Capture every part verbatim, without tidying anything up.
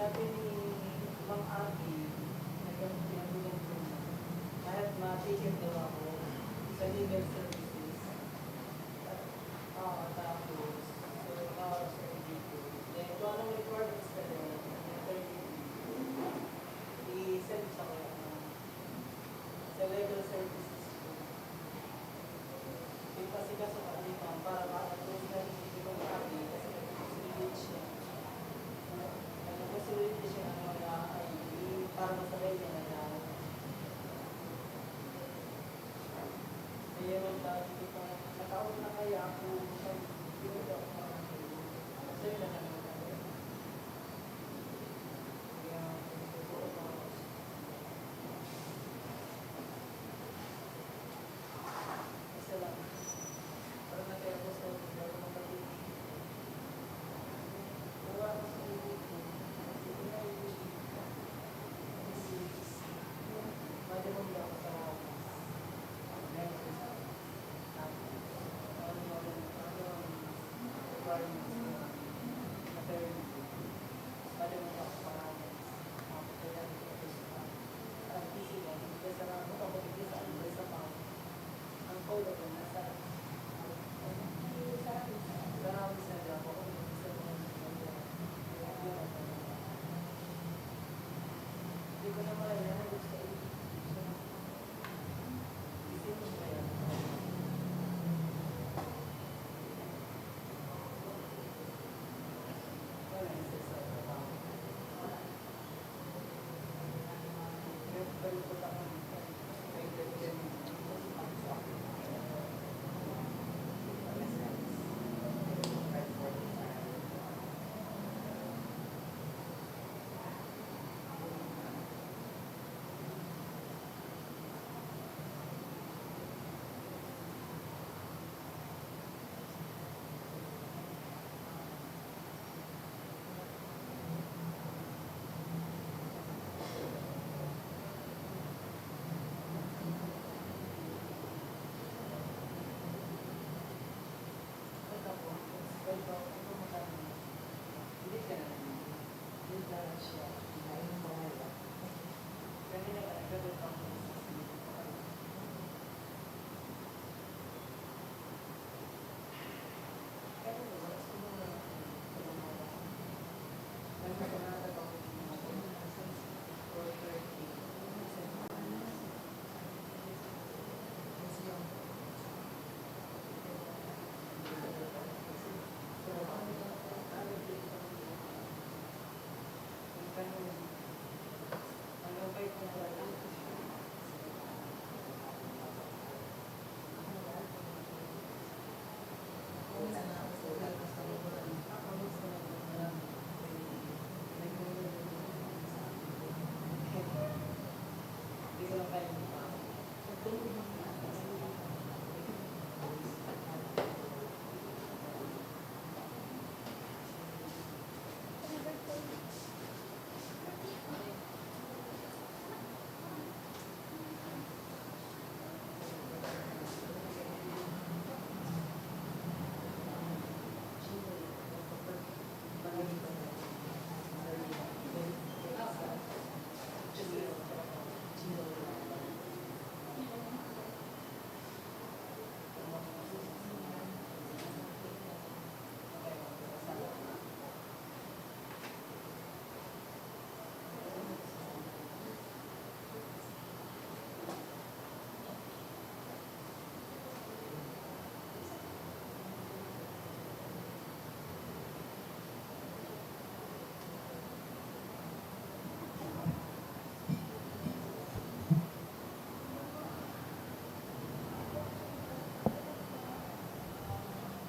Sabi ni Mang Abi, nagkakapinagulang ko na, kahit ma-take daw ako sa legal services, ah, tapos, so, ah, sa dito. Then, kung anong requirements ka doon, i-send sa kanya. Sa legal services po. Yung pasikaso ka, di ba, para ma-approve na yung hindi mo makapili kasi nag-consolidate siya. Nag-consolidate siya ng mga I D para masabay niya na lang. Kaya yung dati ko pa, nataon na kaya ako, hindi ko ako makapili. So, yun na lang.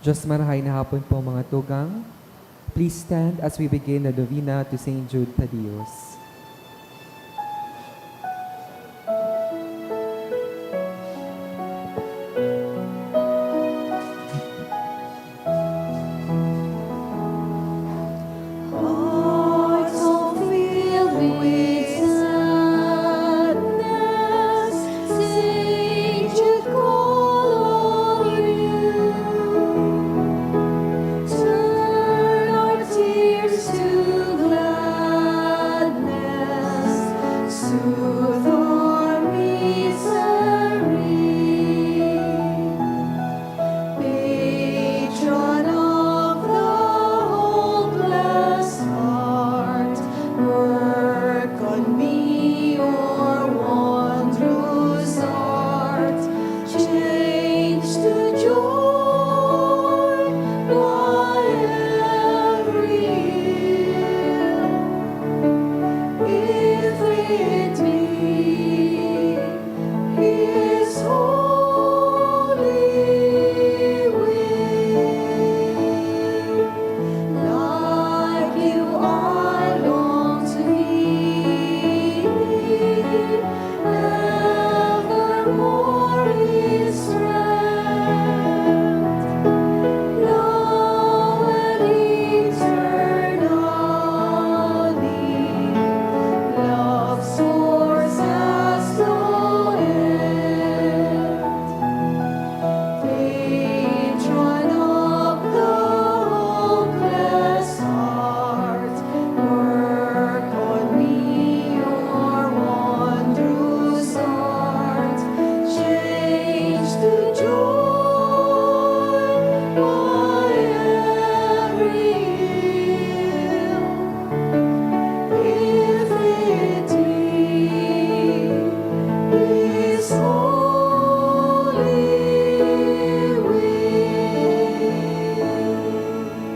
Diyos marahay na hapon po, mga tugang. Please stand as we begin the novena to Saint Jude Thaddeus.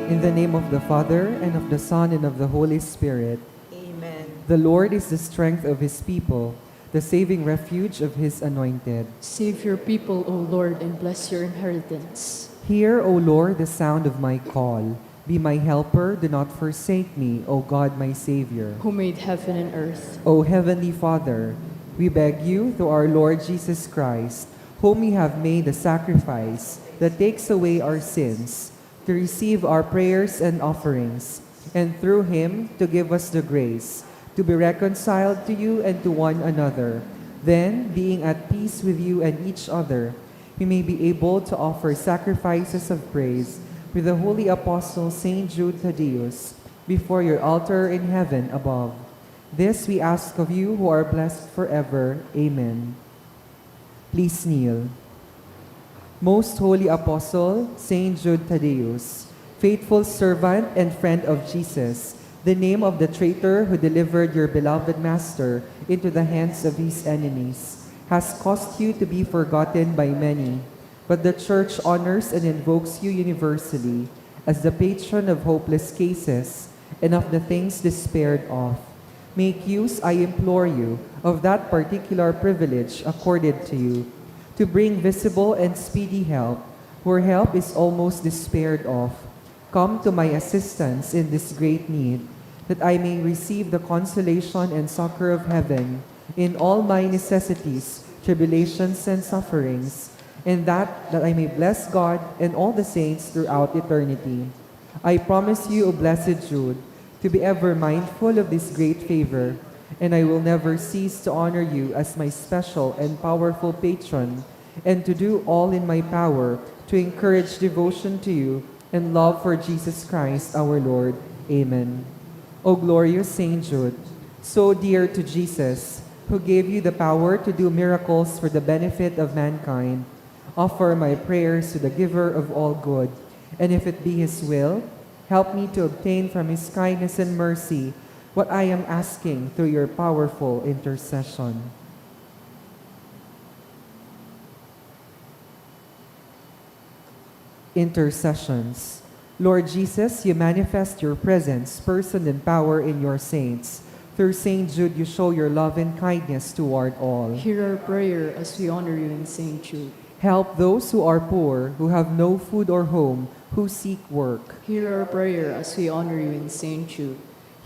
In the name of the Father, and of the Son, and of the Holy Spirit. Amen. The Lord is the strength of his people, the saving refuge of his anointed. Save your people, O Lord, and bless your inheritance. Hear, O Lord, the sound of my call. Be my helper, do not forsake me, O God, my Savior. Who made heaven and earth. O Heavenly Father, we beg you through our Lord Jesus Christ, whom we have made a sacrifice that takes away our sins, to receive our prayers and offerings, and through him to give us the grace to be reconciled to you and to one another. Then, being at peace with you and each other, we may be able to offer sacrifices of praise with the holy apostle Saint Jude Thaddeus before your altar in heaven above. This we ask of you who are blessed forever. Amen. Please kneel. Most Holy Apostle, Saint Jude Thaddeus, faithful servant and friend of Jesus, the name of the traitor who delivered your beloved Master into the hands of his enemies, has caused you to be forgotten by many. But the Church honors and invokes you universally as the patron of hopeless cases and of the things despaired of. Make use, I implore you, of that particular privilege accorded to you, to bring visible and speedy help where help is almost despaired of. Come to my assistance in this great need, that I may receive the consolation and succor of heaven in all my necessities, tribulations, and sufferings, and that, that I may bless God and all the saints throughout eternity. I promise you, O blessed Jude, to be ever mindful of this great favor, and I will never cease to honor you as my special and powerful patron, and to do all in my power to encourage devotion to you and love for Jesus Christ our Lord. Amen. O glorious Saint Jude, so dear to Jesus, who gave you the power to do miracles for the benefit of mankind, offer my prayers to the Giver of all good, and if it be His will, help me to obtain from His kindness and mercy what I am asking through your powerful intercession. Intercessions. Lord Jesus, you manifest your presence, person, and power in your saints. Through Saint Jude, you show your love and kindness toward all. Hear our prayer as we honor you in Saint Jude. Help those who are poor, who have no food or home, who seek work. Hear our prayer as we honor you in Saint Jude.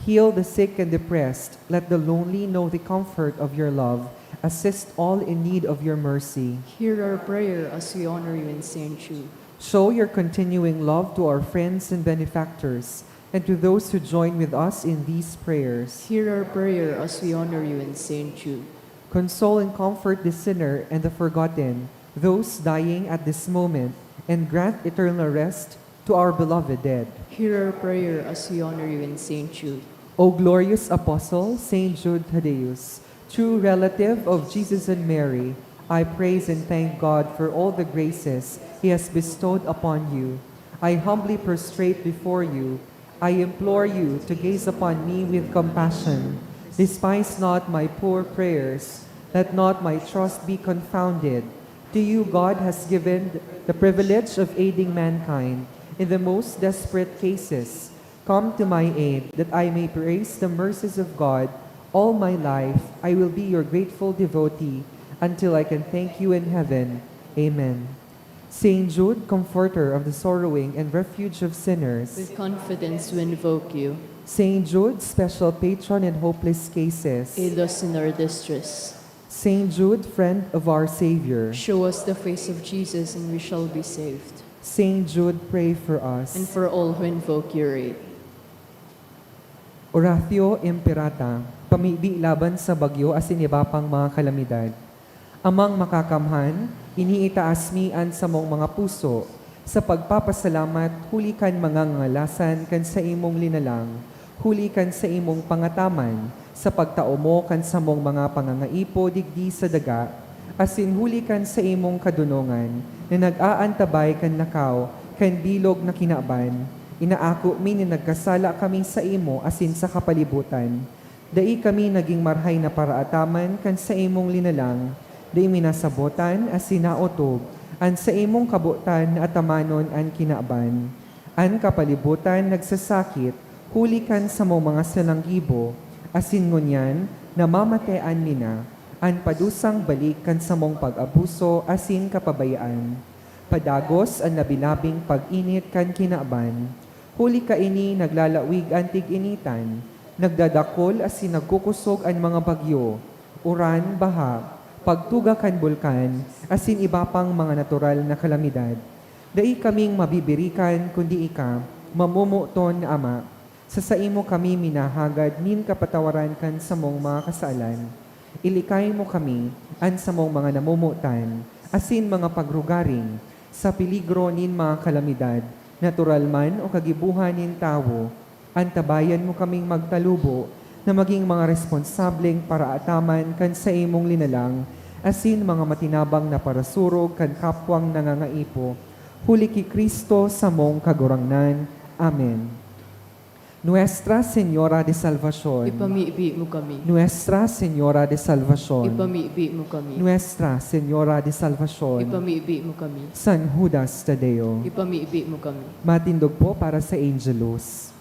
Heal the sick and depressed. Let the lonely know the comfort of your love. Assist all in need of your mercy. Hear our prayer as we honor you in Saint Jude. Show your continuing love to our friends and benefactors, and to those who join with us in these prayers. Hear our prayer as we honor you in Saint Jude. Console and comfort the sinner and the forgotten, those dying at this moment, and grant eternal rest to our beloved dead. Hear our prayer as we honor you in Saint Jude. O glorious Apostle, Saint Jude Thaddeus, true relative of Jesus and Mary, I praise and thank God for all the graces He has bestowed upon you. I humbly prostrate before you. I implore you to gaze upon me with compassion. Despise not my poor prayers. Let not my trust be confounded. To you God has given the privilege of aiding mankind in the most desperate cases. Come to my aid, that I may praise the mercies of God all my life. I will be your grateful devotee until I can thank you in heaven. Amen. Saint Jude, comforter of the sorrowing and refuge of sinners. With confidence we invoke you. Saint Jude, special patron in hopeless cases. Aid us in our distress. Saint Jude, friend of our Savior. Show us the face of Jesus and we shall be saved. Saint Jude, pray for us. And for all who invoke your aid. Oratio Imperata, pamibi laban sa bagyo asin iba pang mga kalamidad. Amang Makakamhan, iniitaas mi an samong mga puso sa pagpapasalamat huli kan mga ngangalasan kan saimong linalang, huli kan saimong pangataman, sa pagtao mo kan samong mga pangangaipo digdi sa daga, asin huli kan saimong kadonongan na nag-aantabay kan lakaw kan bilog na kinaban. Inaako mi na nagkasala kami saimo asin sa kapalibutan. Dai kami nagin marahay na paraataman kan saimong linalang, dai mi nasabotan asin naotob an saimong kabotan na atamanon an kinaban. An kapalibutan nagsasakit huli kan samong mga salanggibo, asin ngunyan namamatean ninda an padusang balik kan samong pag-abuso asin kapabayaan. Padagos an labi-labing pag-init kan kinaban. Huli kaini naglalawig an tig-initan, nagdadakul asin nagkukusog an mga bagyo, uran, baha, pagtuga kan bulkan, asin iba pang mga natural na kalamidad. Dai kaming mabibirikan kundi ika, mamomoton na Ama. Sa saimo kami minahagad nin kapatawaran kan samong mga kasalan. Ilikay mo kami, an samong mga namomotan, asin mga pagrugaring, sa peligro nin mga kalamidad, natural man o kagibohan nin tawo. Antabayan mo kaming magtalubo na magin mga responsableng paraataman kan saimong linalang, asin mga matinabang na parasurog kan kapwang nangangaipo, huli ki Cristo samong Kagurangnan. Amen. Nuestra Señora de Salvacion. Ipamibi mo kami. Nuestra Señora de Salvacion. Ipamibi mo kami. Nuestra Señora de Salvacion. Ipamibi mo kami. San Judas Tadeo. Ipamibi mo kami. Matindog po para sa Angelus.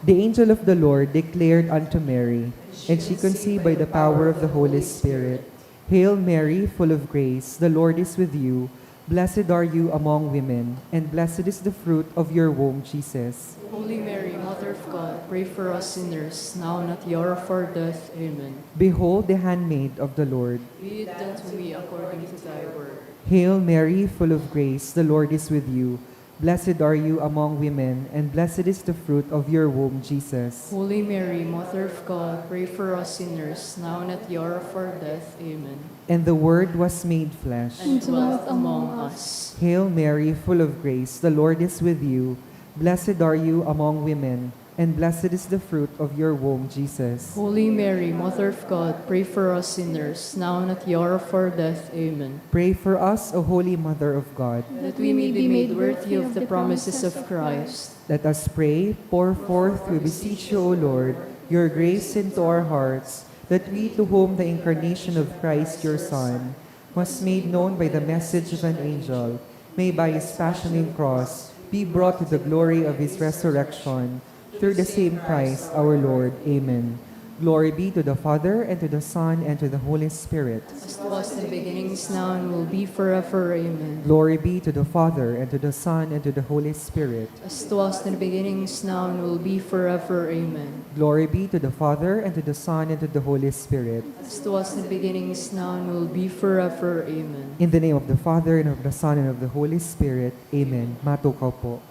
The angel of the Lord declared unto Mary, and she conceived by the power of the Holy Spirit. Hail Mary, full of grace, the Lord is with you. Blessed are you among women, and blessed is the fruit of your womb, Jesus. Holy Mary, Mother of God, pray for us sinners, now and at the hour of our death. Amen. Behold the handmaid of the Lord. Be it done to me according to thy word. Hail Mary, full of grace, the Lord is with you. Blessed are you among women, and blessed is the fruit of your womb, Jesus. Holy Mary, Mother of God, pray for us sinners, now and at the hour of our death. Amen. And the Word was made flesh. And dwelt among us. Hail Mary, full of grace, the Lord is with you. Blessed are you among women, and blessed is the fruit of your womb, Jesus. Holy Mary, Mother of God, pray for us sinners, now and at the hour of our death. Amen. Pray for us, O Holy Mother of God. That we may be made worthy of the promises of Christ. Let us pray. Pour forth, we beseech you, O Lord, your grace into our hearts, that we, to whom the incarnation of Christ, your Son, was made known by the message of an angel, may by his passion and cross be brought to the glory of his resurrection, through the same Christ our Lord. Amen. Glory be to the Father, and to the Son, and to the Holy Spirit. As it was in the beginning, is now, and will be forever. Amen. Glory be to the Father, and to the Son, and to the Holy Spirit. As it was in the beginning, is now, and will be forever. Amen. Glory be to the Father, and to the Son, and to the Holy Spirit. As it was in the beginning, is now, and will be forever. Amen. In the name of the Father, and of the Son, and of the Holy Spirit. Amen. Matukaw po.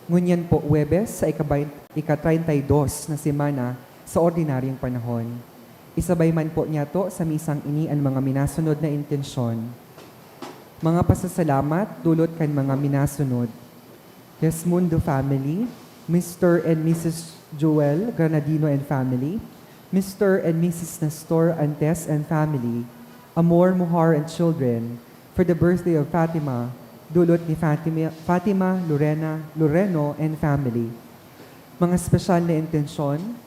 Ngunyan po, Huwebes, sa ikabayn-, ika-treinta y dos na semana sa ordinaryong panahon. Isabay man po niyato sa misang ini an mga minasunod na intensyon. Mga pasasalamat dulot kan mga minasunod. Yasmundo family, Mister and Missus Joel Granadino and family, Mister and Missus Nestor Antes and family, Amor Muhar and children, for the birthday of Fatima, dulot ni Fatima, Fatima Lorena Loreno and family. Mga espesyal na intensyon,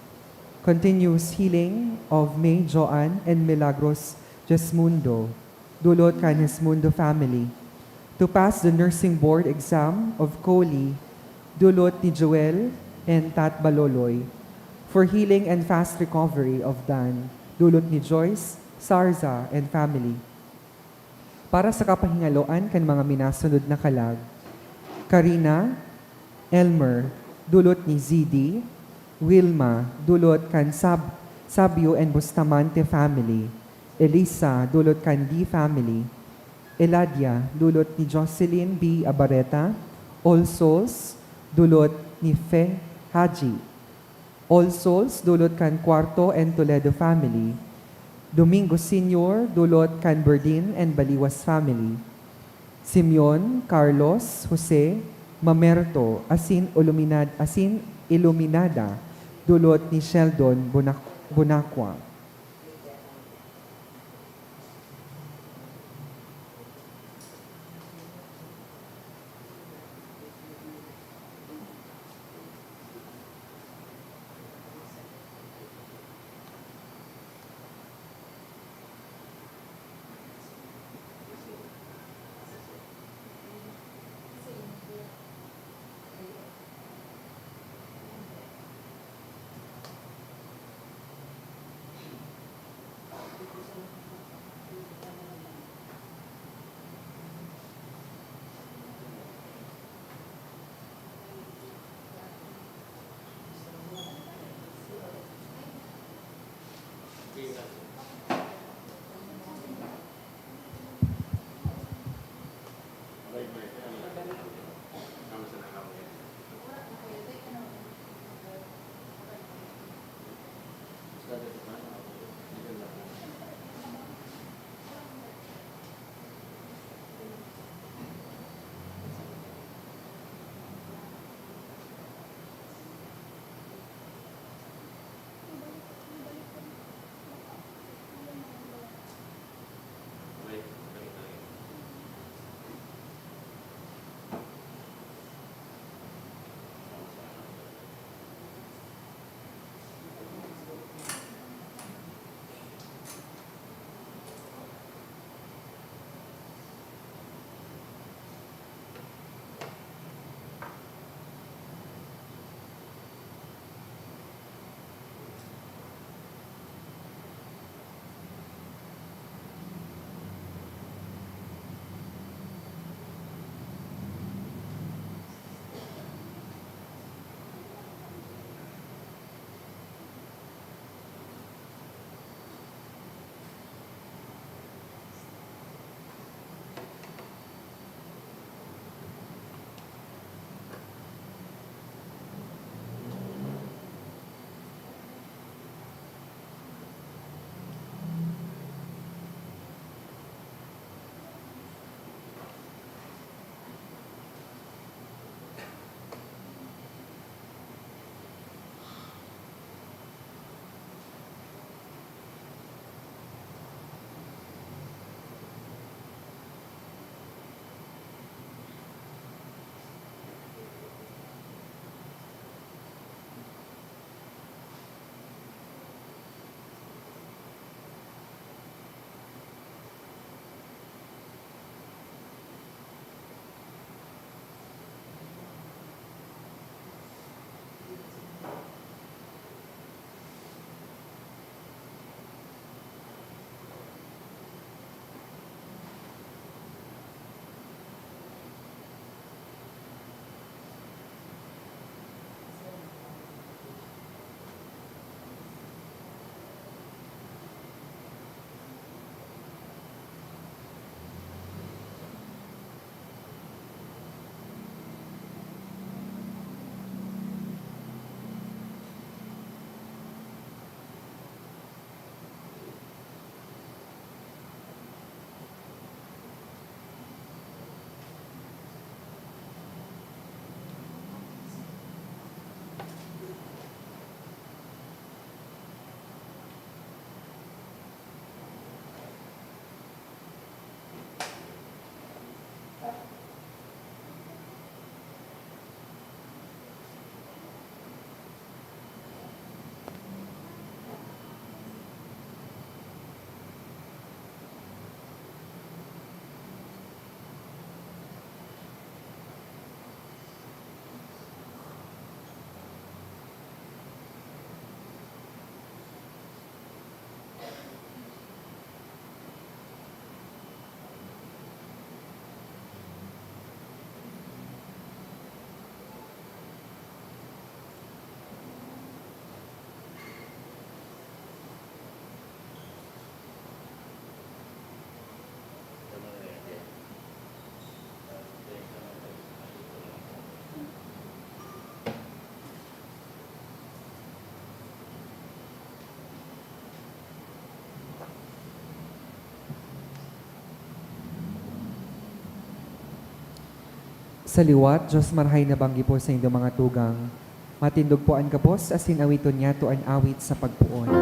continuous healing of May Joan and Milagros Yasmundo, dulot kan Yasmundo family, to pass the nursing board exam of Coley, dulot ni Joel and Tat Baloloy, for healing and fast recovery of Dan, dulot ni Joyce, Sarza, and family. Para sa kapahingaloan kan mga minasunod na kalag, Karina, Elmer, dulot ni Z D, Wilma, dulot kan Sab-, Sabio and Bustamante family, Elisa, dulot kan D family, Eladia, dulot ni Jocelyn B Abareta, All Souls, dulot ni Fe Haji. All Souls, dulot kan Cuarto and Toledo family. Domingo Senior, dulot kan Berdin and Baliwas family. Simeon, Carlos, Jose, Mamerto, asin Iluminad-, asin Iluminada, dulot ni Sheldon Bonac-, Bonacqua. Sa liwat, Diyos marahay na banggi po sa indong mga tugang. Matindog po an gabos, asin awiton niyato an awit sa pagpoon.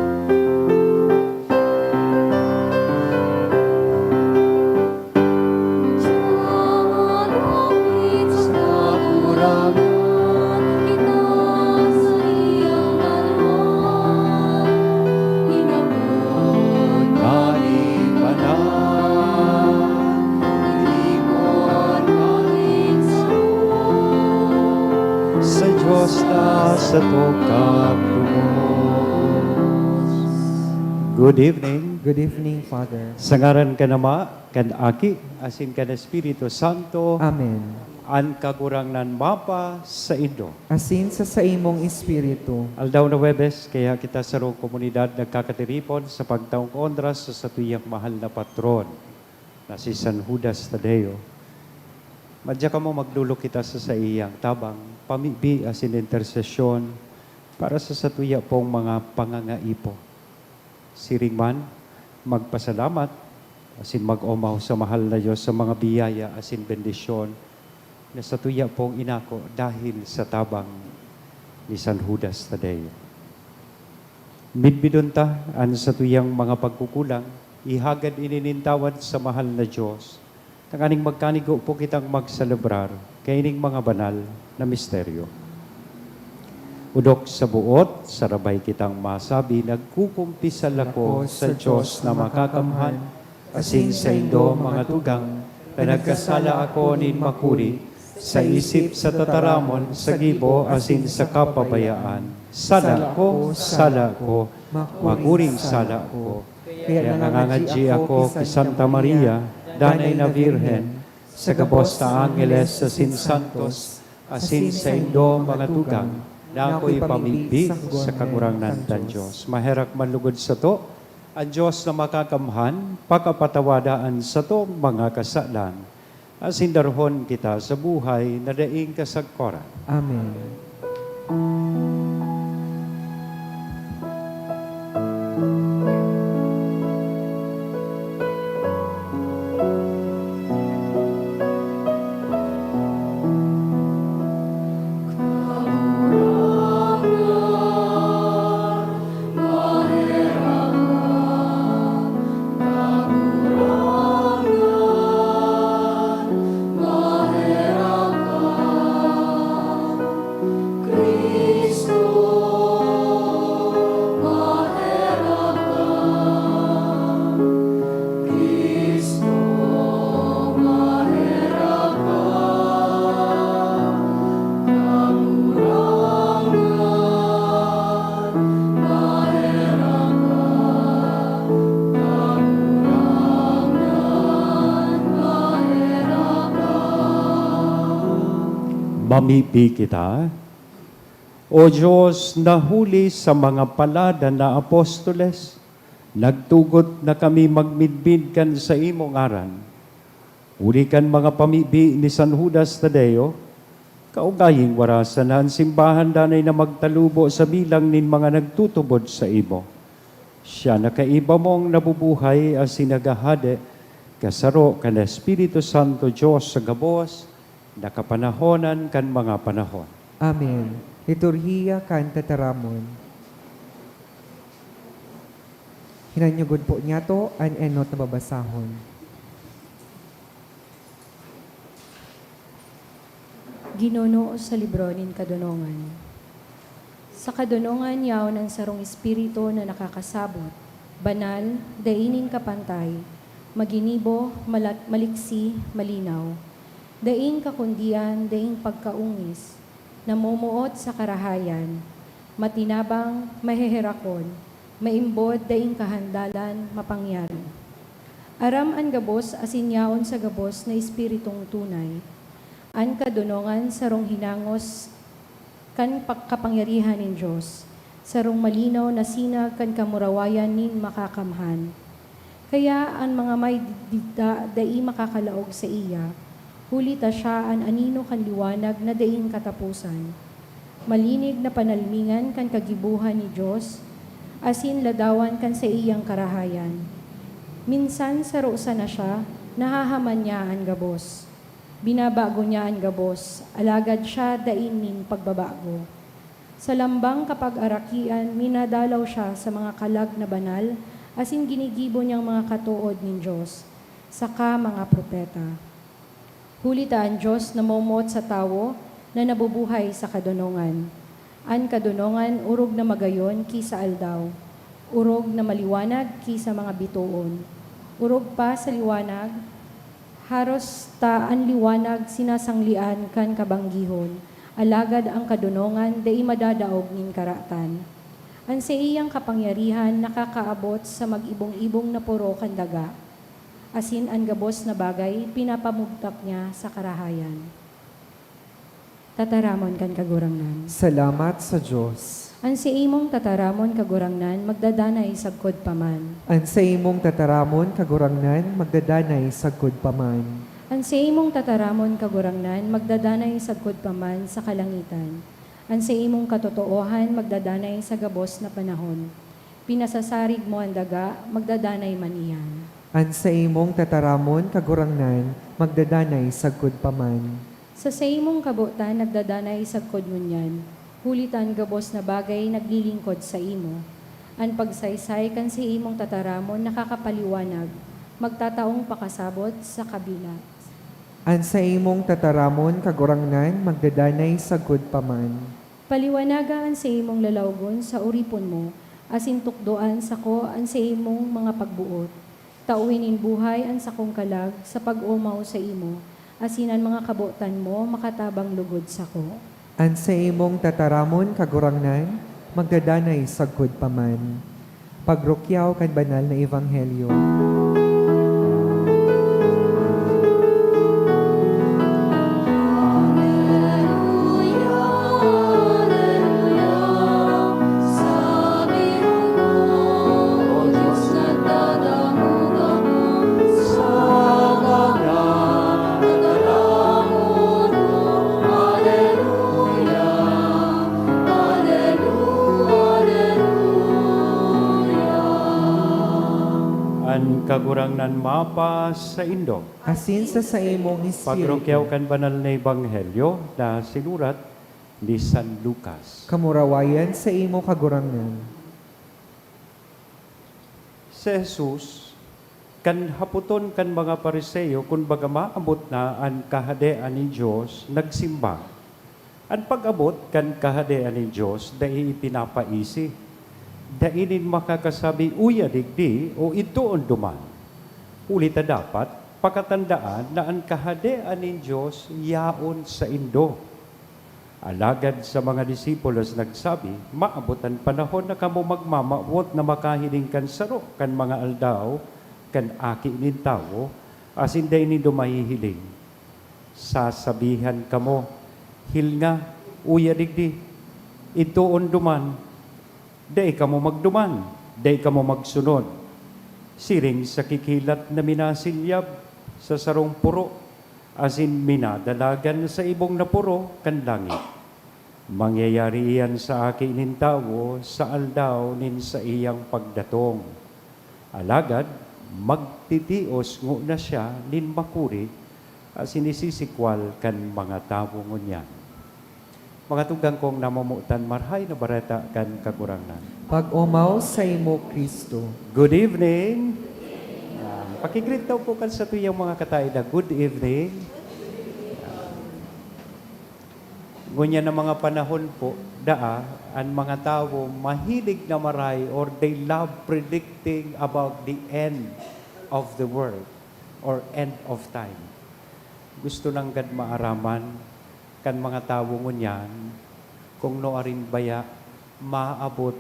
Sa Diyos ta sato kagumos. Good evening. Good evening, Father. Sa ngaran kan Ama, kan Aki, asin kan Espiritu Santo. Amen. An Kagurangnan mapa saindo. Asin sa saimong espiritu. Aldaw na Huwebes, kaya kita sarong komunidad nagkakatiripon sa pagtaong kontra sa satuyang mahal na patron, na si San Judas Tadeo. Madya kamo maglulukita sa saiyang tabang, pamibi asin intersesyon para sa satuya pong mga pangangaipo. Siring man, magpasalamat asin mag-omaw sa mahal na Dios sa mga biyaya asin bendisyon na satuya pong inako dahil sa tabang ni San Judas Tadeo. Midbidon ta an satuyang mga pagkukulang, ihagad ini nin tawad sa mahal na Dios, tanganing magkanigo po kitang magselebrar kaining mga banal na misteryo. Odok sa buot, sarabay kitang masabi, nagkukumpisal ako sa Dios na makakamhan, asin saindo, mga tugang, na nagkasala ako nin makuri, sa isip, sa tataramon, sa gibo, asin sa kapabayaan. Sala ko, sala ko, makuring sala ko. Kaya nangangadyi ako ki Santa Maria, danay na Birhen, sa gabos na angeles asin santos, asin saindo, mga tugang, na ako ipamibi sa Kagurangnan kan Dios. Maherak man lugod sato, an Dios na makakamhan, pakapatawada an satong mga kasalan, asin darhon kita sa buhay na daing kasagkoran. Amen. Mamibi kita. O Dios, na huli sa mga paladan na apostoles, nagtugot na kami magmidbid kan saimo ngaran. Huli kan mga pamibi ni San Judas Tadeo, kaugaying warasan na an simbahan danay na magtalubo sa bilang nin mga nagtutubod saimo. Siya na kaiba mong nabubuhay asin naghahade, kasaro kan Espiritu Santo, Dios sa gabos, na kapanahonan kan mga panahon. Amen. Liturhiya kan Tataramon. Hinanyugon po niyato an enot na babasahon. Ginuno sa libro nin kadonongan. Sa kadonongan yaon an sarong espiritu na nakakasabot, banal, dai nin kapantay, maginibo, malat-, maliksi, malinaw, daing kakundian, daing pagkaungis, namumuot sa karahayan, matinabang, maheherakon, maimbod, daing kahandalan, mapangyari. Aram an gabos asin yaon sa gabos na espiritong tunay. An kadonongan sarong hinangos kan pa-, kapangyarihan nin Dios, sarong malinaw na sinag kan kamurawayan nin Makakamhan. Kaya an mga may digda dai makakalaog saiya, huli ta siya an anino kan liwanag na daing kataposan. Malinig na panalmingan kan kagibohan ni Dios, asin ladawan kan saiyang karahayan. Minsan saro sana siya, nahahaman niya an gabos. Binabago niya an gabos, alagad siya dai nin pagbabago. Sa lambang kapagarakian, minadalaw siya sa mga kalag na banal asin ginigibo niyang mga katood nin Dios, saka mga propeta. Huli ta an Dios namumuot sa tawo na nabubuhay sa kadonongan. An kadonongan orog na magayon ki sa aldaw, orog na maliwanag ki sa mga bitoon. Orog pa sa liwanag, haros ta an liwanag sinasanglean kan kabanggihon, alagad an kadonongan dai madadaog nin karatan. An saiyang kapangyarihan nakakaabot sa mag-ibong-ibong na poro kan daga, asin an gabos na bagay pinapamugtak niya sa karahayan. Tataramon kan Kagurangnan. Salamat sa Dios. An saimong tataramon, Kagurangnan, magdadanay sagkod pa man. An saimong tataramon, Kagurangnan, magdadanay sagkod pa man. An saimong tataramon, Kagurangnan, magdadanay sagkod pa man sa kalangitan. An saimong katotoohan magdadanay sa gabos na panahon. Pinasasarig mo an daga, magdadanay man iyan. An saimong tataramon, Kagurangnan, magdadanay sagkod pa man. Sa saimong kabotan nagdadanay sagkod ngunyan, huli ta an gabos na bagay naglilingkod saimo. An pagsaysay kan saimong tataramon nakakapaliwanag, magtataong pakasabot sa kabila. An saimong tataramon, Kagurangnan, magdadanay sagkod pa man. Paliwanaga an saimong lalawgon sa oripon mo, asin tukdoan sako an saimong mga pagboot. Tawi nin buhay an sakong kalag sa pag-omaw saimo, asin an mga kabotan mo makatabang lugod sako. An saimong tataramon, Kagurangnan, magdadanay sagkod pa man. Pagrukyaw kan Banal na Ebanghelyo. An Kagurangnan mapa saindo. Asin sa saimong espiritu. Pagrukyaw kan Banal na Ebanghelyo na sinurat ni San Lucas. Kamurawayan saimo, Kagurangnan. Si Jesus, kan hapoton kan mga Fariseo kun baga maabot na an Kahadean nin Dios, nagsimbag, "An pag-abot kan Kahadean nin Dios dai ipinapaisi. Dai nin makakasabi, 'Uya digdi,' o 'Idtoon duman.' Huli ta dapat pakatandaan na an Kahadean nin Dios yaon saindo." Alagad sa mga disipulos nagsabi, "Maabot an panahon na kamo magmamawot na makahiling kan saro kan mga aldaw kan Aki nin Tawo, asin dai nindo mahihiling. Sasabihan kamo, 'Hilnga, uya digdi, idtoon duman.' Dai kamo magduman, dai kamo magsunod. Siring sa kikilat na minasilyab sa sarong poro, asin minadalagan sa ibong na poro kan langit. Mangyayari iyan sa Aki nin Tawo sa aldaw nin saiyang pagdatong. Alagad magtitios ngona siya nin makuri asin isisikwal kan mga tawo ngunyan." Mga tugang kong namomotan, Marahay na Bareta kan Kagurangnan. Pag-omaw saimo, Cristo. Good evening. Yan. Pakigreet daw po kan satuyang mga kataida, "Good evening." Yan. Ngunyan na mga panahon po, daa, an mga tawo mahilig na maray or they love predicting about the end of the world or end of time. Gusto nanggad maaraman kan mga tawo ngunyan kung nuarin baya maabot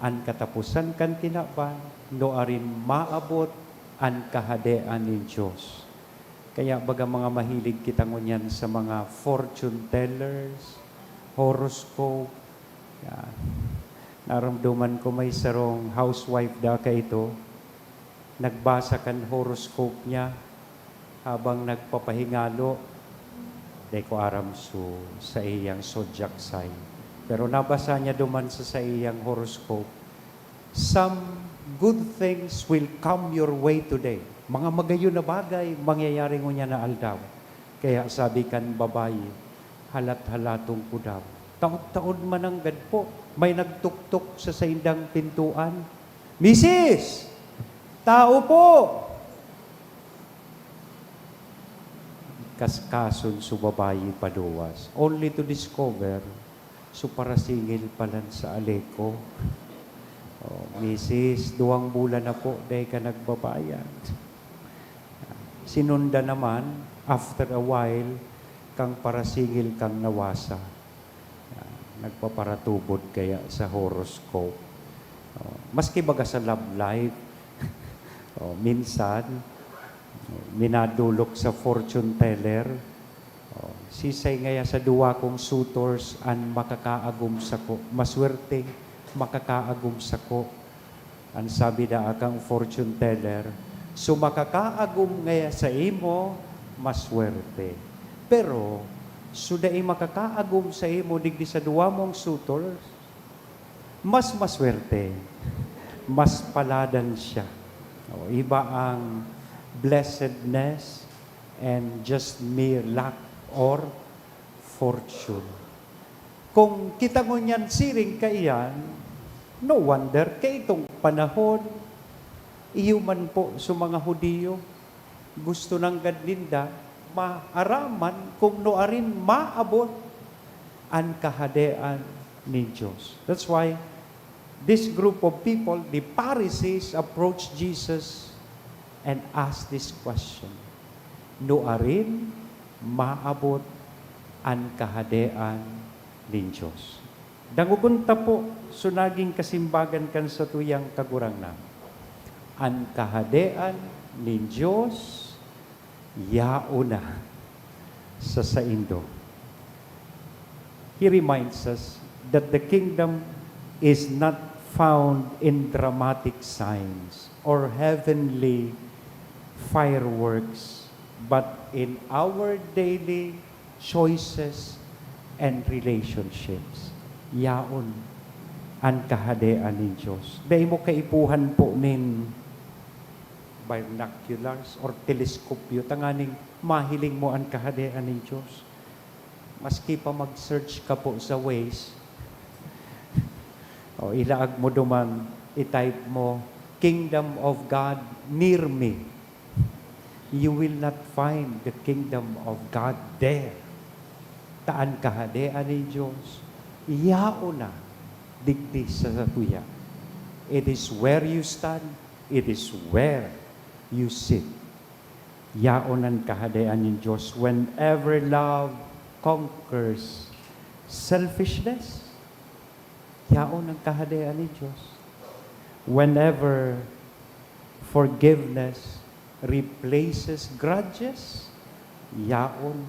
an kataposan kan kinaban, nuarin maabot an Kahadean nin Dios. Kaya baga mga mahilig kita ngunyan sa mga fortune tellers, horoscope. Yan. Naramdaman ko may sarong housewife da kaito. Nagbasa kan horoscope niya habang nagpapahingalo. Dai ko aram su saiyang zodiac sign. Pero nabasa niya duman sa saiyang horoscope, "Some good things will come your way today." Mga magayon na bagay mangyayari ngunyan na aldaw. Kaya sabi kan babayi, "Halat-halaton ko daw." Taod-taod mananggad po, may nagtuktok sa saindang pintuan, "Misis! Tao po!" Kaskason su babayi paluwas, only to discover, su parasingil palan sa aleko. "Oh, misis, duwang bulan na po, dai ka nagbabayad." Sinunda naman, after a while, kan parasingil kan nawasa. Ah, nagpaparatubod kaya sa horoscope. Oh, maski baga sa love life, oh, minsan, minadolok sa fortune teller, oh, "Sisay ngaya sa duwa kong suitors an makakaagom sako, maswerte, makakaagom sako?" An sabi daa kan fortune teller, "Su makakaagom ngaya saimo, maswerte. Pero, su dai makakaagom saimo digdi sa duwa mong suitors, Mas maswerte, mas paladan siya. O, iba ang blessedness and just mere luck or fortune. Kung kita ngunyan siring kaiyan, no wonder, kaitong panahon, iyo man po sa mga Hudiyo, gusto nanggad ninda maaraman kung nuarin maabot an Kahadean nin Dios. That's why this group of people, the Pharisees, approached Jesus and asked this question, "Nuarin maabot an Kahadean nin Dios?" Dangogon ta po, so nagin kasimbagan kan satuyang Kagurangnan. An Kahadean nin Dios yaon na sa saindo. He reminds us that the kingdom is not found in dramatic signs or heavenly fireworks, but in our daily choices and relationships. Yaon an Kahadean nin Dios. Dai mo kaipuhan po nin binoculars or teleskopyo tanganing mahiling mo an Kahadean nin Dios. Maski pa mag-search ka po sa Waze, o ilaag mo duman, i-type mo, "Kingdom of God near me." You will not find the kingdom of God there. Ta an Kahadean nin Dios, yaon na digdi sa satuya. It is where you stand, it is where you sit. Yaon an Kahadean nin Dios whenever love conquers selfishness. Yaon an Kahadean nin Dios. Whenever forgiveness replaces grudges, yaon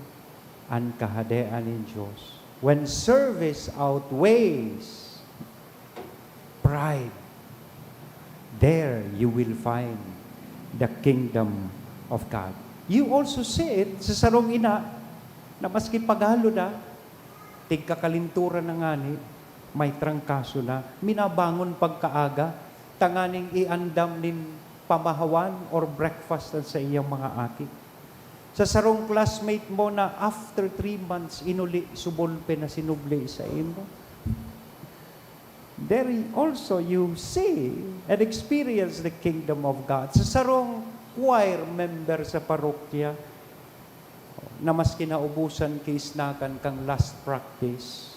an Kahadean nin Dios. When service outweighs pride, there you will find the kingdom of God. You also see it sa sarong ina na maski pagalo na, tigkakalinturan na ngani, may trangkaso na, minabangon pagkaaga, tanganing iandam nin pamahawan or breakfast an saiyang mga aki. Sa sarong classmate mo na after three months, inuli, subol pe na sinubli saimo. There also you see and experience the kingdom of God. Sa sarong choir member sa parokya, na maski naubusan ki snack-an kan last practice,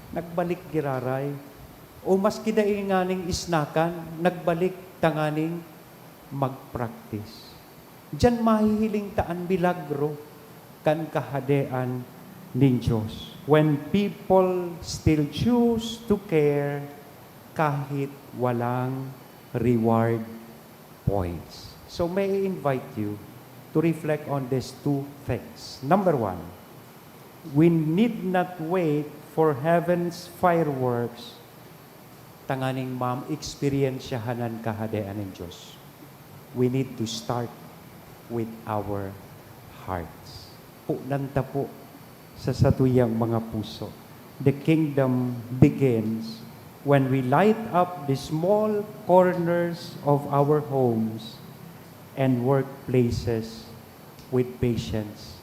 nagbalik giraray. O maski dai nganing snack-an, nagbalik tanganing mag-practice. Diyan mahihiling ta an milagro kan Kahadean nin Dios. When people still choose to care kahit walang reward points. So, may I invite you to reflect on these two things. Number one, we need not wait for heaven's fireworks tanganing ma-eksperyensyahan an Kahadean nin Dios. We need to start with our hearts. Punan ta po sa satuyang mga puso. The kingdom begins when we light up the small corners of our homes and workplaces with patience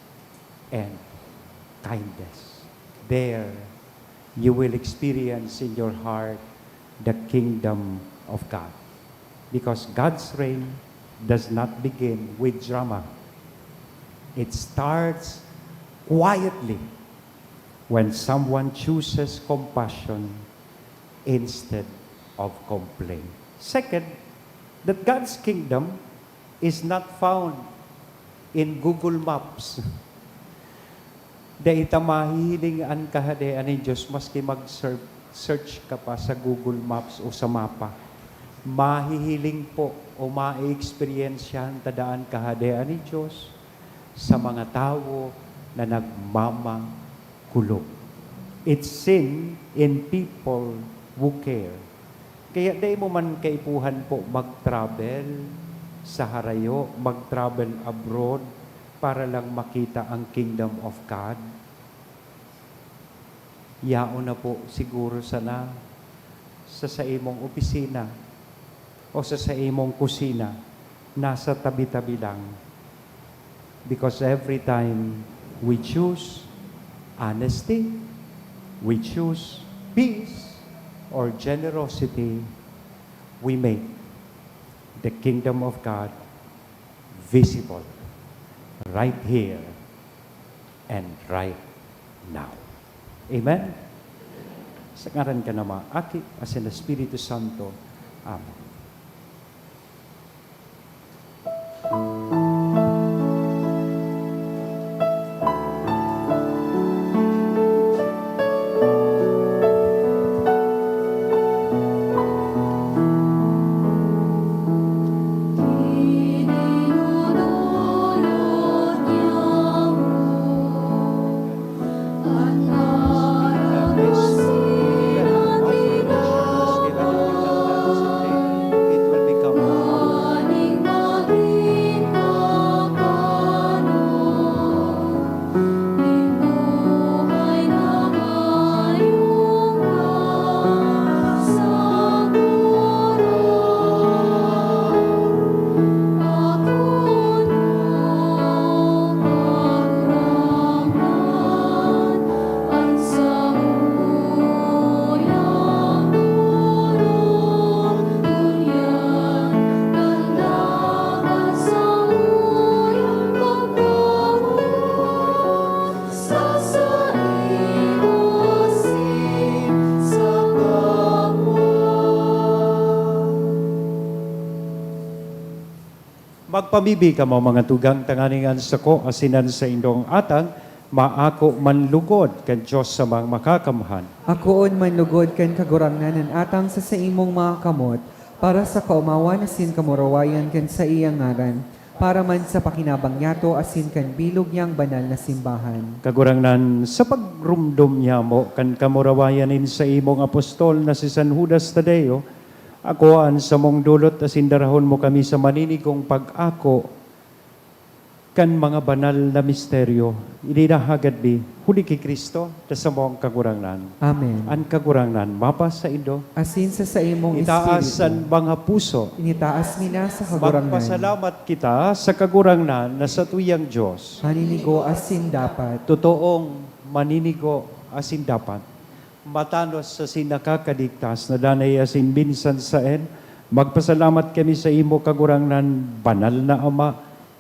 and kindness. There, you will experience in your heart the kingdom of God. Because God's reign does not begin with drama. It starts quietly when someone chooses compassion instead of complaint. Second, that God's kingdom is not found in Google Maps. Dai ta mahihiling an Kahadean nin Dios maski mag-search ka pa sa Google Maps o sa mapa. Mahihiling po o mae-eksperyensyahan ta daa an Kahadean nin Dios sa mga tawo na nagmamakulog. It's seen in people who care. Kaya dai mo man kaipuhan po mag-travel sa harayo, mag-travel abroad para lang makita ang Kingdom of God. Yaon na po siguro sana sa saimong opisina o sa saimong kusina, nasa tabi-tabi lang. Because every time we choose honesty, we choose peace or generosity, we make the kingdom of God visible right here and right now. Amen? Sa ngaran kan Ama, Aki, asin Espiritu Santo. Amen. Magpamibi kamo, mga tugang, tanganing an sako asin an saindong atang maako man lugod kan Dios Amang Makakamhan. Akoon man lugod kan Kagurangnan an atang sa saimong mga kamot, para sa kaomawan asin kamurawayan kan saiyang ngaran, para man sa pakinabang niyato asin kan bilog niyang banal na simbahan. Kagurangnan, sa pagromdom nyamo kan kamurawayan nin saimong apostol na si San Judas Tadeo, akoa an samong dulot asin darahon mo kami sa maninigong pag-ako kan mga banal na misteryo. Ini an hagad mi, huli ki Cristo, ta samong Kagurangnan. Amen. An Kagurangnan mapasaindo. Asin sa saimong Itaas espiritu. An mga puso. Initaas mi na sa Kagurangnan. Magpasalamat kita sa Kagurangnan na satuyang Dios. Maninigo asin dapat. Totoong maninigo asin dapat. Matanos asin nakakaligtas na danay asin minsan saen, magpasalamat kami saimo, Kagurangnan, Banal na Ama,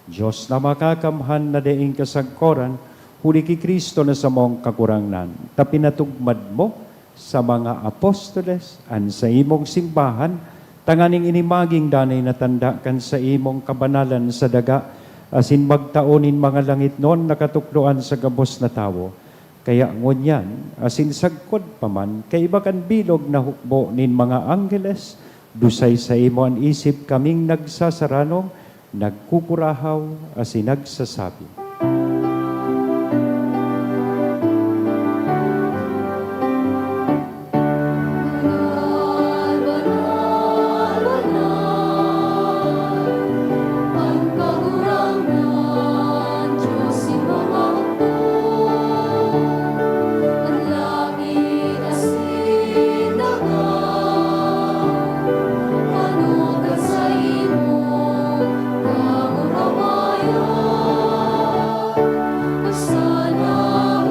Dios na Makakamhan na daing kasagkoran, huli ki Cristo na samong Kagurangnan, ta pinatugmad mo sa mga apostoles an saimong simbahan, tanganing ini magin danay na tanda kan saimong kabanalan sa daga, asin magtao nin mga langitnon na katukdoan sa gabos na tawo. Kaya ngunyan, asin sagkod pa man, kaiba kan bilog na hukbo nin mga angheles, dusay saimo an isip kaming nagsasaranog, nagkukurahaw, asin nagsasabi.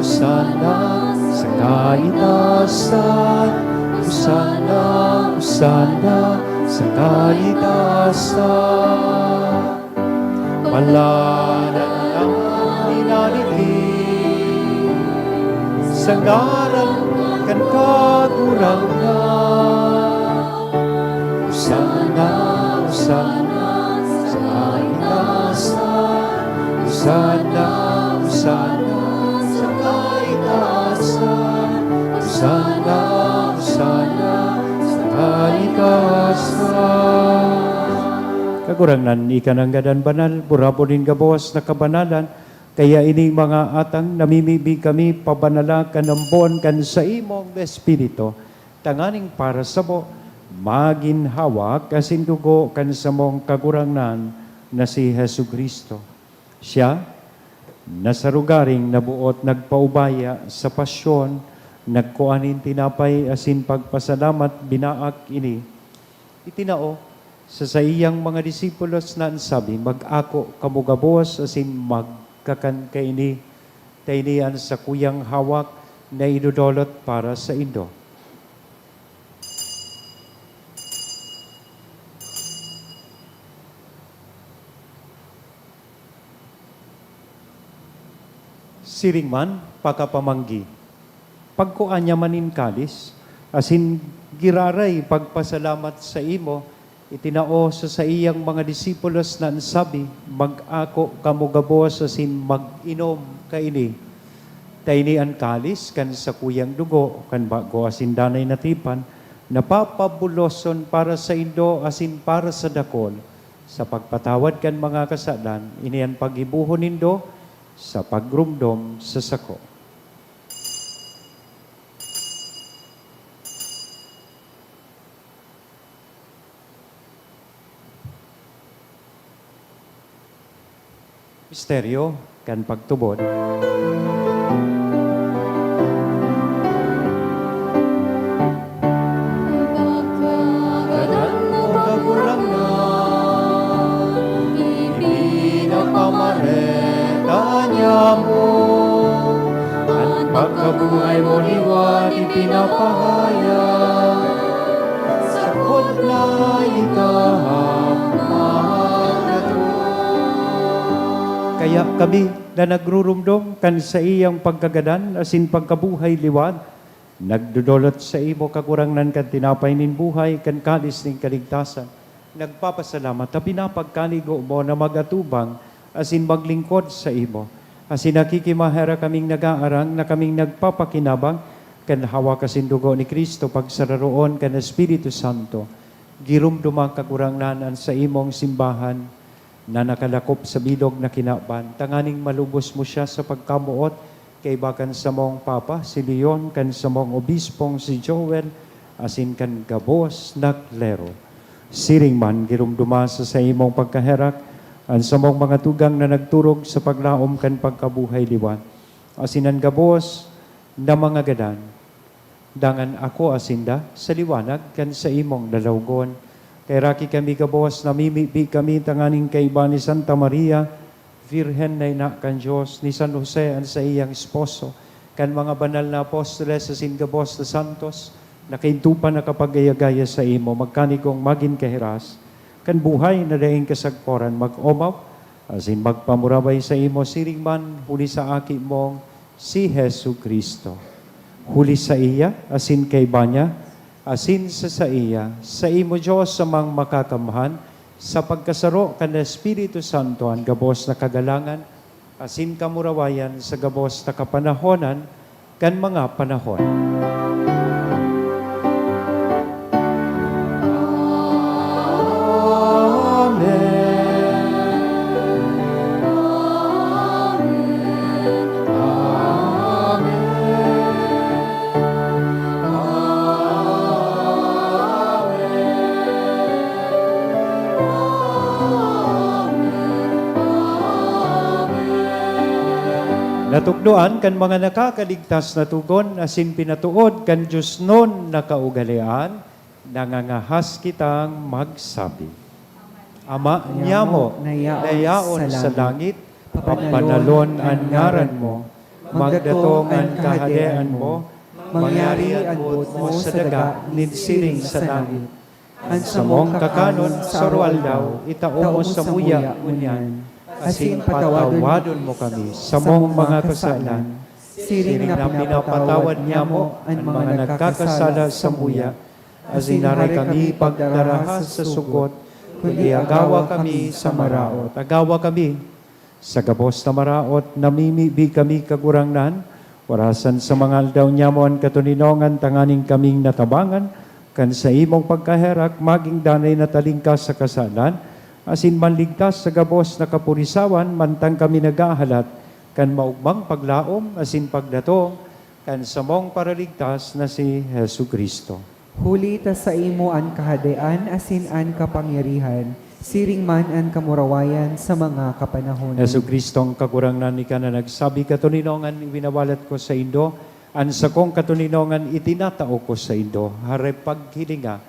Hosana sa kaitaasan, Hosana, Hosana sa kaitaasan. Paladan ang minalilig sa ngaran kan Kagurangnan. Hosana, Hosana sa kaitaasan. Hosana, Hosana sa kaitaasan. Hosana, Hosana sa kaitaasan. Kagurangnan, ika nanggad an banal, burabod nin gabos na kabanalan, kaya ining mga atang namimibi kami pabanala kan ambon kan saimong Espiritu, tanganing para samo magin hawak asin dugo kan samong Kagurangnan na si Jesu-Cristo. Siya, na sa rogaring naboot nagpaubaya sa pasyon, Nagkua nin tinapay asin pagpasalamat, binaak ini, itinao sa saiyang mga disipulos na an sabi, "Mag-ako kamo gabos asin magkakan kaini, ta ini an sakuyang hawak na idodolot para saindo." Siring man, pakapamanggi, pagkua niya man nin kalis, asin giraray pagpasalamat saimo, itinao sa saiyang mga disipulos na an sabi, "Mag-ako kamo gabos asin mag-inom kaini. Ta ini an kalis kan sakuyang dugo kan bago asin danay na tipan, na papabuloson para saindo asin para sa dakul, sa pagpatawad kan mga kasalan. Ini an paggibohon nindo sa pagromdom sa sako." Misteryo kan pagtubod. Kagurangnan, ipinapamareta niamo an pagkabuhay mo liwat ipinapahayag. Sakot na ika, mahal na Dios. Kaya kami na nagruromdom kan saiyang pagkagadan asin pagkabuhay liwat, nagdodolot saimo, Kagurangnan, kan tinapay nin buhay, kan kalis nin kaligtasan. Nagpapasalamat ta pinapagkanigo mo na mag-atubang asin maglingkod saimo. Asin nakikimaherak kaming nag-aarang na kaming nagpapakinabang kan hawak asin dugo ni Cristo, pagsararoon kan Espiritu Santo. Giromdoma, Kagurangnan, an saimong simbahan na nakalakop sa bilog na kinaban, tanganing malubos mo siya sa pagkamoot kaiba kan samong Papa, si Leon, kan samong Obispong si Joel, asin kan gabos na klero. Siring man, giromdoma sa saimong pagkaherak an samong mga tugang na nagturog sa paglaom kan pagkabuhay liwat, asin an gabos na mga gadan. Dangan akoa sinda sa liwanag kan saimong lalawgon. Kaheraki kami gabos, namimibi kami tanganing kaiba ni Santa Maria, Virgen na ina kan Dios, ni San Jose an saiyang esposo, kan mga banal na apostoles asin gabos na santos na kaidto pa nakapag-gaya-gaya saimo, magkanigong magin kahiras kan buhay na daing kasagporan, mag-omaw asin magpamuraway saimo siring man huli sa Aki mong si Jesu-Cristo. Huli saiya, asin kaiba niya, asin sa saiya, saimo, Dios Amang Makakamhan, sa pagkasaro kan Espiritu Santo, an gabos na kagalangan asin kamurawayan sa gabos na kapanahonan kan mga panahon. Amen. Amen. Amen. Amen. Amen. Natukdoan kan mga nakakaligtas na togon asin pinatood kan diosnon na kaugalean, nangangahas kitang magsabi, Ama nyamo na yaon sa langit, papanalon an ngaran mo, magdatong an kahadean mo, mangyari an boot mo sa daga nin siring sa langit. An samong kakanon sa aroaldaw, itao mo samuya ngunyan, asin patawadon mo kami samong mga kasalan, siring na pinapatawad nyamo an mga nagkakasala samuya, asin aray kami pagdaraha sa sugot, kundi agawa kami sa maraot. Agawa kami. Sa gabos na maraot, namimibi kami, Kagurangnan, orasan sa mga aldaw nyamo an katoninongan tanganing kaming natabangan kan saimong pagkaherak, magin danay na talingkas sa kasalan, asin manligtas sa gabos na kapurisawan, mantang kami naghahalat kan maogmang paglaom asin pagdatong kan samong Paraligtas na si Jesu-Cristo. Huli ta saimo an kahadean asin an kapangyarihan, siring man an kamurawayan sa mga kapanahonan. Jesu-Cristong Kagurangnan, ika na nagsabi, "Katoninongan iwinawalat ko saindo, An sakong katoninongan itinatao ko saindo, hare paghilinga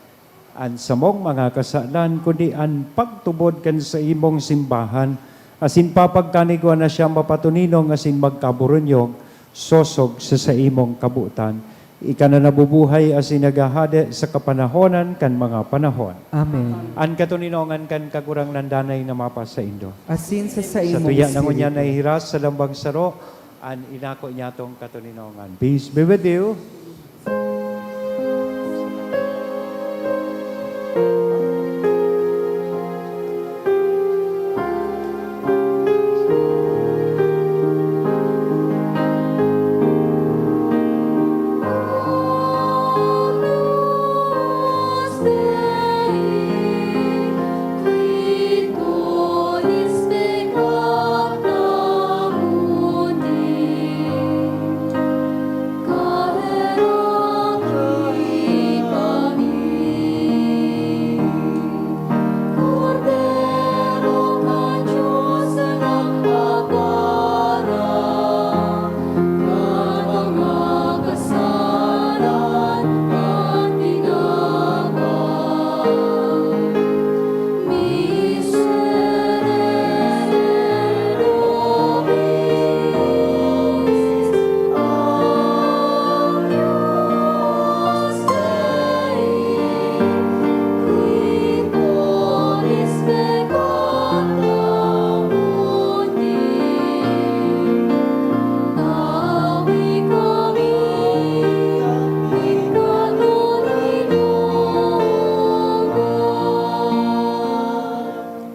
an samong mga kasalan, kundi an pagtubod kan saimong simbahan, asin papagkanigwa na siya mapatoninong asin magkaburunyog, sosog sa saimong kabotan. Ika na nabubuhay asin naghahade sa kapanahonan kan mga panahon. Amen. An katoninongan kan Kagurangnan danay na mapasaindo. Asin sa Sa saimong tuya na ngunyan espiritu. Nahihiras sa lambang saro, an inako niyatong katoninongan. Peace be with you.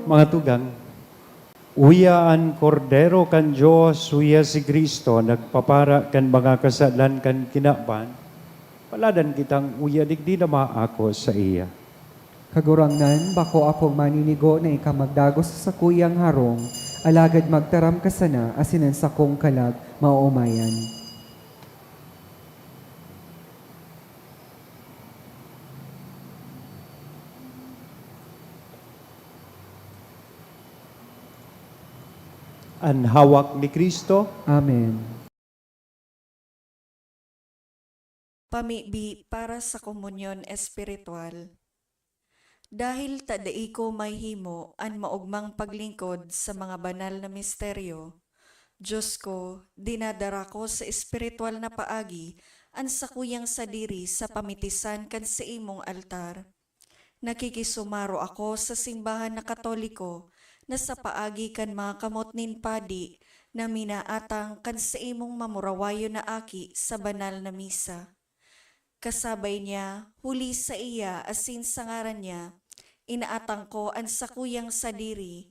Mga tugang, uya an Kordero kan Dios, uya si Cristo, nagpapara kan mga kasalan kan kinaban. Paladan kitang uya digdi na maako saiya. Kagurangnan, bako akong maninigo na ika magdagos sa sakuyang harong, alagad magtaram ka sana asin an sakong kalag maoomayan. An hawak ni Cristo. Amen. Pamibi para sa komunyon espiritual. Dahil ta dai ko mahihimo an maogmang paglingkod sa mga banal na misteryo, Dios ko, dinadara ko sa espiritual na paagi an sakuyang sadiri sa pamitisan kan saimong altar. Nakikisumaro ako sa simbahan na Katoliko na sa paagi kan mga kamot nin padi na minaatang kan saimong mamurawayon na aki sa banal na misa. Kasabay niya, huli saiya asin sa ngaran niya, inaatang ko an sakuyang sadiri.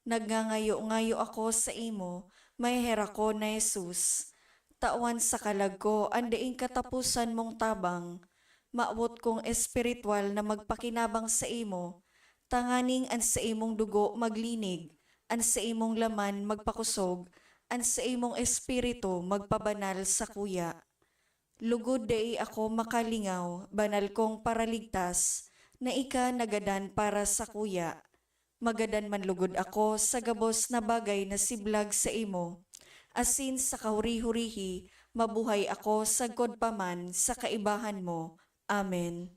Nagngangayo-ngayo ako saimo, maheherak ko na Jesus, tawan sa kalag ko an daing kataposan mong tabang. Mawot kong espiritual na magpakinabang saimo, tanganing an saimong dugo maglinig, an saimong laman magpakosog, an saimong espiritu magpabanal sakuya. Lugod dai ako makalingaw, banal kong Paraligtas, na ika nagadan para sakuya. Magadan man lugod ako sa gabos na bagay na siblag saimo, asin sa kahuri-hurihi mabuhay ako sagkod pa man sa kaibahan mo. Amen.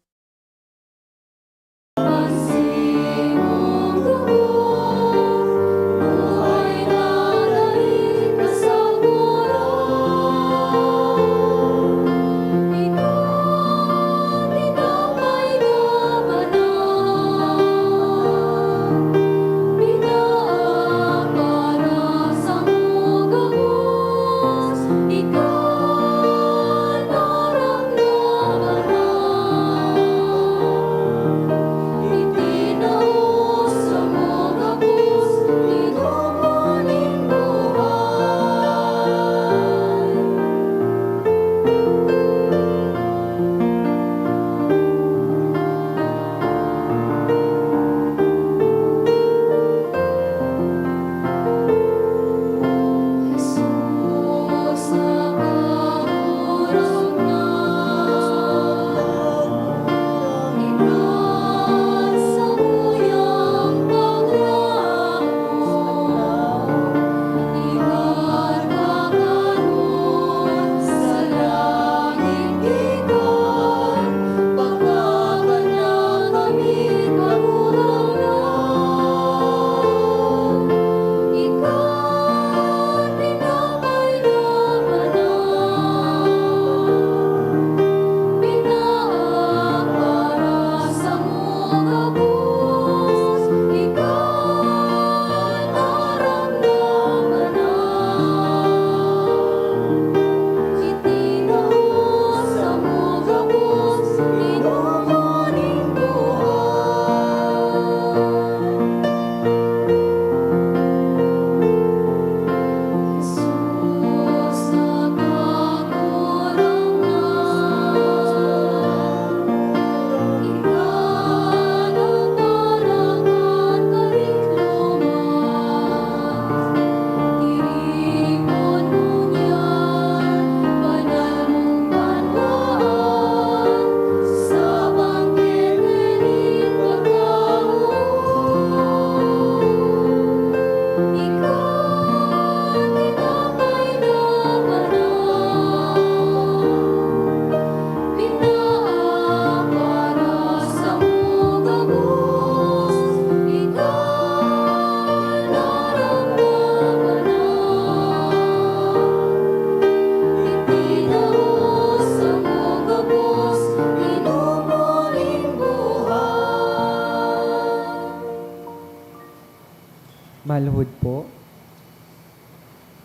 Manalhod po.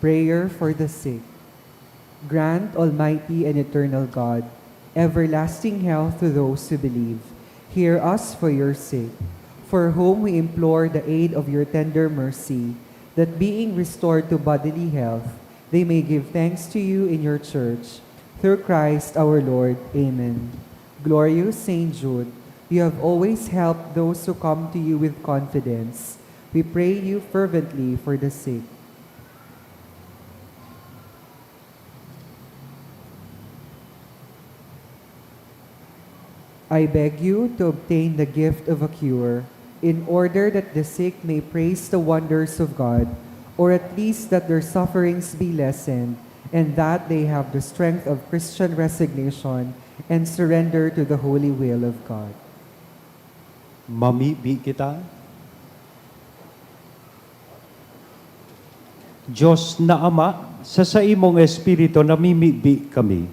Prayer for the sick. Grant, Almighty and Eternal God, everlasting health to those who believe. Hear us for your sake, for whom we implore the aid of your tender mercy, that being restored to bodily health, they may give thanks to you in your church. Through Christ our Lord. Amen. Glorious Saint Jude, you have always helped those who come to you with confidence. We pray you fervently for the sick. I beg you to obtain the gift of a cure, in order that the sick may praise the wonders of God, or at least that their sufferings be lessened, and that they have the strength of Christian resignation and surrender to the holy will of God. Mamibi kita. Dios na Ama, sa saimong Espiritu namimibi kami.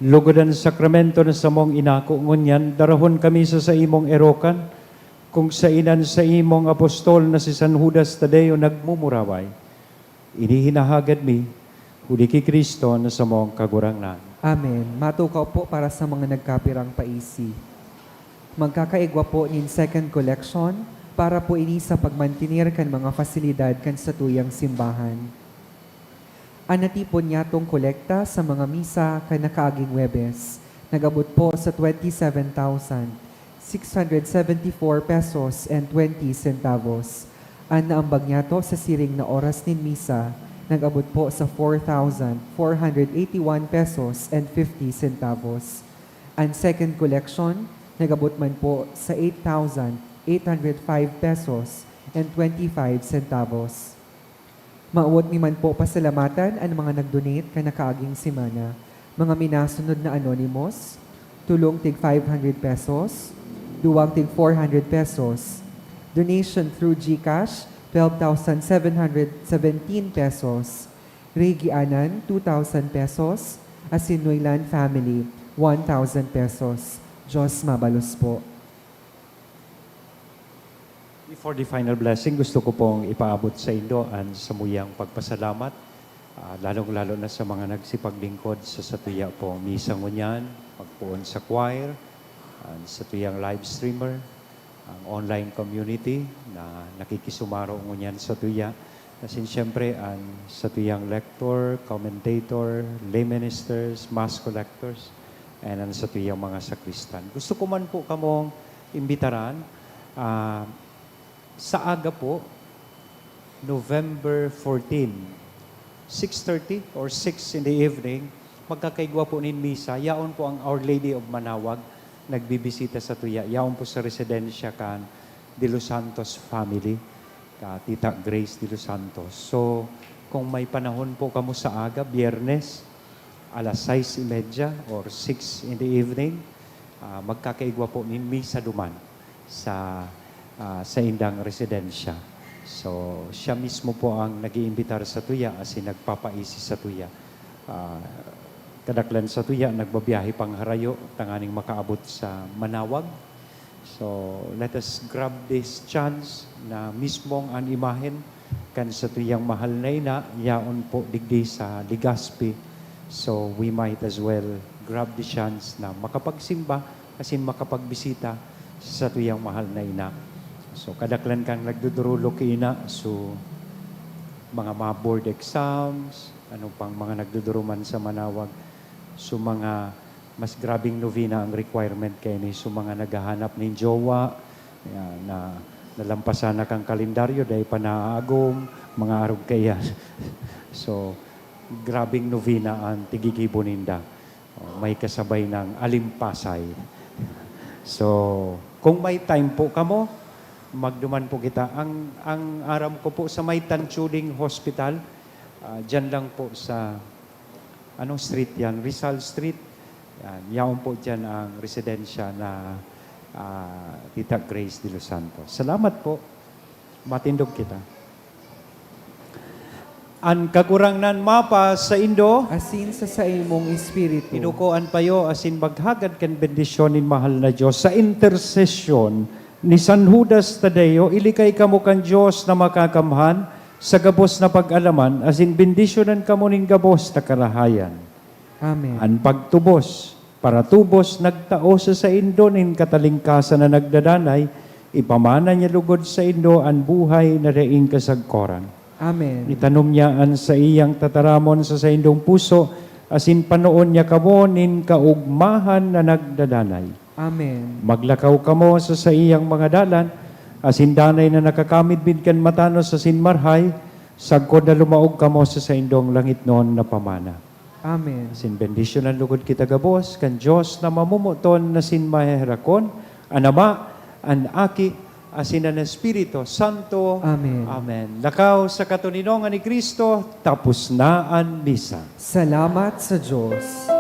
Lugod an sakramento na samong inako, ngunyan darahon kami sa saimong erokan, kung saen an saimong apostol na si San Judas Tadeo nagmumuraway. Ini hinahagad mi, huli ki Cristo na samong Kagurangnan. Amen. Matukaw po para sa mga nagkapirang paisi. Magkakaigwa po nin second collection para po ini sa pagmantener kan mga fasilidad kan satuyang simbahan. An natipon nyatong kolekta sa mga misa kan nakaaging Huwebes, nag-abot po sa twenty-seven thousand six hundred seventy-four pesos and twenty centavos. An naambag nyato sa siring na oras nin misa, nag-abot po sa four thousand four hundred eighty-one pesos and fifty centavos. An second collection, nag-abot man po sa eight thousand eight hundred five pesos and twenty-five centavos. Mawot mi man po pasalamatan an mga nag-donate kan nakaaging semana. Mga minasunod na anonymous, tulong tig five hundred pesos, duwang tig four hundred pesos. Donation through GCash, twelve thousand seven hundred seventeen pesos. Regianan, two thousand pesos. Asin Noylan family, one thousand pesos. Diyos mabalos po. Before the final blessing, gusto ko pong ipaabot saindo an samuyang pagpasalamat, ah, lalong-lalo na sa mga nagsipaglingkod sa satuya pong misa ngunyan, magpoon sa choir, an satuyang live streamer, ang online community na nakikisumaro ngunyan satuya, asin siyempre an satuyang lector, commentator, lay ministers, mass collectors, and an satuyang mga sakristan. Gusto ko man po kamong imbitaran, ah, sa aga po, November fourteen, six thirty or six in the evening, magkakaigwa po nin misa. Yaon po ang Our Lady of Manawag, nagbibisita satuya. Yaon po sa residensya kan De Los Santos family, ka Tita Grace De Los Santos. So, kung may panahon po kamo sa aga, Biyernes, alas sais y media or six in the evening, ah, magkakaigwa po nin misa duman sa, ah, saindang residensya. So, siya mismo po ang nag-iimbitar satuya asin nagpapaisi satuya. Ah, kadaklan satuya nagbabiyahe pangharayo tanganing makaabot sa Manawag. So, let us grab this chance na mismong an imahen kan satuyang mahal na ina yaon po digdi sa Legazpi. So, we might as well grab the chance na makapagsimba asin makapagbisita sa satuyang mahal na ina. So, kadaklan kan nagdudurulog ki ina, so, mga ma-board exams, ano pang mga nagduduruman sa Manawag. So, mga mas grabing novena ang requirement kaini. So, mga naghahanap nin jowa, yan, na nalampasan na kan kalendaryo, dai pa naaagom, mga arog kaiyan. So, grabing novena an tigigibo ninda. Oh, may kasabay ng alimpasay. So, kung may time po kamo, magduman po kita. Ang, ang aram ko po sa may Tanchuling Hospital, ah, dyan lang po sa, anong street yan? Rizal Street. Yan. Yaon po dyan ang residensya na, ah, Tita Grace De Los Santos. Salamat po. Matindog kita. An Kagurangnan mapa saindo. Asin sa saimong espiritu. Inuko an payo asin maghagad kan bendisyon nin mahal na Dios sa intersesyon ni San Judas Tadeo, ilikay kamo kan Dios na Makakamhan sa gabos na pag-alaman, asin bendisyonan kamo nin gabos na karahayan. Amen. An pagtubos, paratubos, nagtao sa saindo nin katalingkasan na nagdadanay, ipamana niya lugod saindo an buhay na daing kasagkoran. Amen. Itanom niya an saiyang tataramon sa saindong puso, asin panoon niya kamo nin kaogmahan na nagdadanay. Amen. Maglakaw kamo sa saiyang mga dalan, asin danay na nakakamidbid kan matanos asin marhay, sagkod na lumaog kamo sa saindong langitnon na pamana. Amen. Asin bendisyonan lugod kita gabos kan Dios na mamomoton na sin maheherakon, an Ama, an Aki, asin an Espiritu Santo. Amen. Amen. Lakaw sa katoninongan ni Cristo, tapos na an misa. Salamat sa Dios.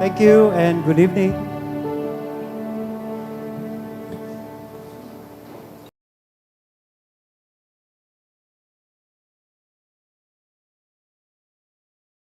Thank you and good evening.